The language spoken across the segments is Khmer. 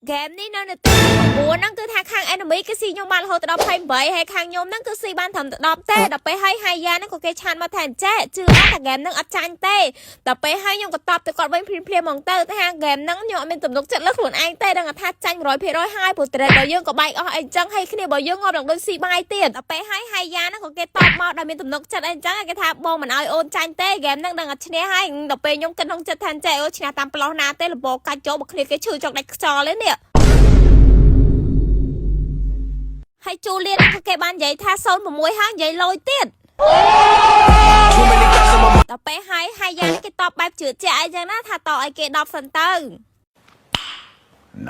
ហ្គេមនេះនៅនាទីទី9ហ្នឹងគឺថាខាង enemy គេស៊ីខ្ញុំបានរហូតដល់28ហើយខាងខ្ញុំហ្នឹងគឺស៊ីបានត្រឹមតែ10ទេដល់ពេលហើយហាយ៉ាហ្នឹងក៏គេ chat មកថាអញ្ចេះជឿអត់ថាហ្គេមហ្នឹងអត់ចាញ់ទេដល់ពេលហើយខ្ញុំក៏តបទៅគាត់វិញភ្លាមភ្លាមហ្មងទៅថាហ្គេមហ្នឹងខ្ញុំអត់មានទំនុកចិត្តលើខ្លួនឯងទេដឹងថាចាញ់100%ហើយព្រោះ turret របស់យើងក៏បែកអស់អីចឹងហើយគ្នារបស់យើងងាប់ឡើងដូចស៊ីបាយទៀតដល់ពេលហើយហាយ៉ាហ្នឹងក៏គេតបមកដោយមានទំនុកចិត្តអីចឹងគេថាបងមិនឲ្យអូនចាញ់ទេហ្គេមហ្នឹងដឹងតែឈ្នះហើយដល់ពេលខ្ញុំគិតក្នុងចិត្តថាអញ្ចេះអូឈ្នះតាមប្លោះណាទេលបកាច់ចូលបើគ្នាគេឈឺចង់ដាច់ខ្យល់ទេនេះ ហើយជូលៀនក៏គេបាននិយាយថា06ហើយនិយាយលយទៀត Too many thoughts in my mind. ដល់ពេលហើយហើយយ៉ាងគេតបបែបជឿជាក់អីចឹងណាថាតឲ្យគេ10សិនទៅ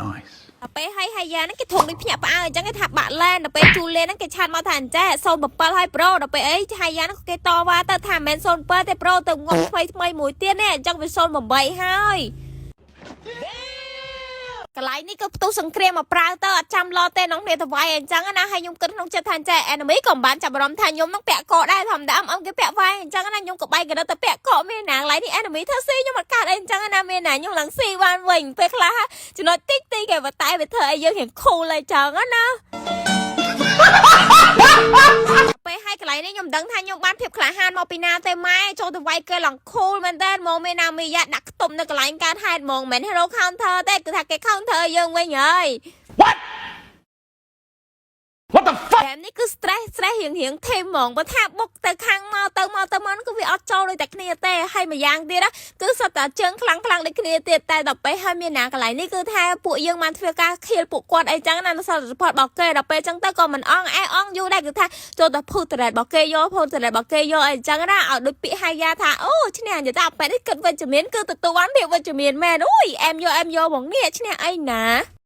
Nice. ដល់ពេលហើយហើយយ៉ាងហ្នឹងគេធំដូចភ្ញាក់ផ្អើលអញ្ចឹងគេថាបាក់ឡែនដល់ពេលជូលៀនហ្នឹងគេ chat មកថាអញ្ចេះ07ហើយ bro ដល់ពេលអីហើយយ៉ាងហ្នឹងគេតវ៉ាទៅថាមិនមែន07ទេ bro ទៅងាប់ថ្មីថ្មីមួយទៀតនេះអញ្ចឹងវា08ហើយកន្លែងនេះគឺផ្ទុះសង្គ្រាមមកប្រើទៅអត់ចាំឡទេនងគ្នាទៅវាយអញ្ចឹងណាហើយខ្ញុំគិតក្នុងចិត្តថាអញ្ចេះ enemy ក៏មិនបានចាប់អារម្មណ៍ថាខ្ញុំនឹងពាក់កដែរធម្មតាអមគេពាក់វាយអញ្ចឹងណាខ្ញុំក៏បែកកទៅពាក់កមានណាកន្លែងនេះ enemy ធ្វើស៊ីខ្ញុំអត់កើតអីអញ្ចឹងណាមានណាខ្ញុំឡើងស៊ីបានវិញពេលខ្លះចំណុចតិចតិចគេបតែវាធ្វើឲ្យយើងរៀង cool អីចឹងណា ពេលហើយកន្លែងនេះខ្ញុំមិនដឹងថាខ្ញុំបានភាពក្លាហានមកពីណាទេម៉ែចូលទៅវាយគេឡើង cool មែនតើហ្មងមានណាមីយ៉ាដាក់ខ្ទប់នៅកន្លែងកើតហេតុហ្មងមិនមែន hero counter ទេគឺថាគេ counter យើងវិញហើយ What? What the fuck? ហ្គេមនេះគឺ stress stress រៀងរៀងធេមហ្មងបើថាបុកទៅខាងមកទៅមកទៅមកហ្នឹងគឺវាអត់ចូលដូចតែគ្នាទេហើយម្យ៉ាងទៀតណាគឺសុទ្ធតែជើងខ្លាំងខ្លាំងដូចគ្នាទៀតតែដល់ពេលហើយមានណាកន្លែងនេះគឺថាពួកយើងបានធ្វើការខៀលពួកគាត់អីចឹងណានៅសល់ support របស់គេដល់ពេលចឹងទៅក៏មិនអងអែអងយូរដែរគឺថាចូលទៅភូ turret របស់គេយកភូ turret របស់គេយកអីចឹងណាឲ្យដូចពាក្យហាយ៉ាថាអូឈ្នះនិយាយថាពេលនេះគិតវិជ្ជមានគឺទទួលបានភាពវិជ្ជមានមែនអូយអែមយកអែមយកហ្មងនេះឈ្នះអីណា